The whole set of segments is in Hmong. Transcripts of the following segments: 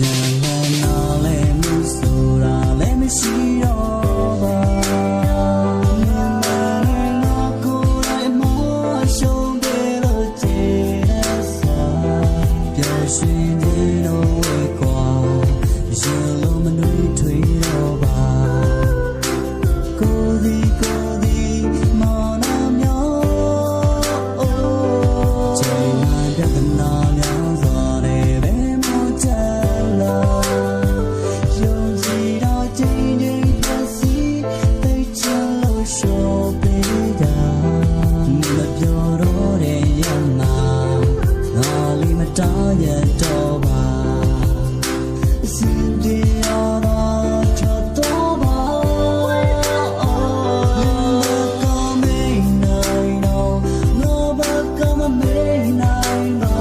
Tab sis no le mus xub los le mus sib zog, nim no kuv lam mob xyoo ntev lawm ces dab xav, peb sib ntsib rau ib qho, zoo li lub me ntsis thwj rau vas. Kuv tij kuv tij, hmo no nyob ces mas dab qhua no nyob txog ne peb mus tshaj los, xyoo tsis dhau ces ntshe yuav xib teb chaws los so peb dag. Mus los peb rov de yam mas, hos li mas rov yam rau vas. Xib ntiag los rho tuaj vas, hnub no koj me neeg no, hnub no koj me neeg no,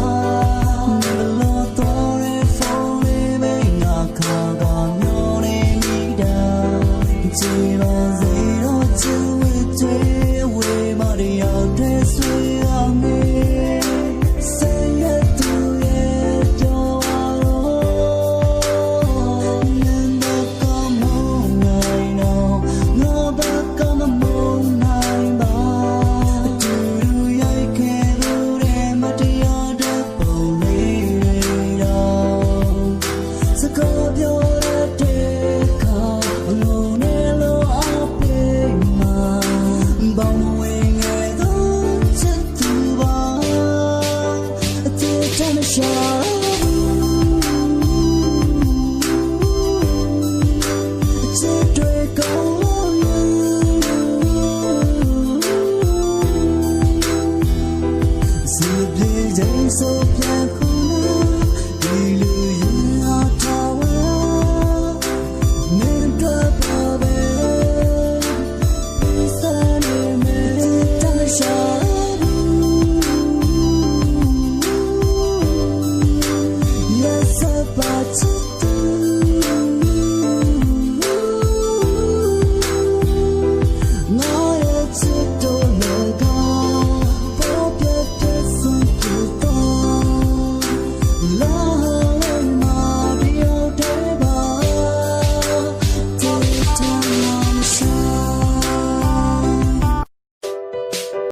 nws los tuaj le foom le me nyuam kho koj nyob li me dag, tsis los ze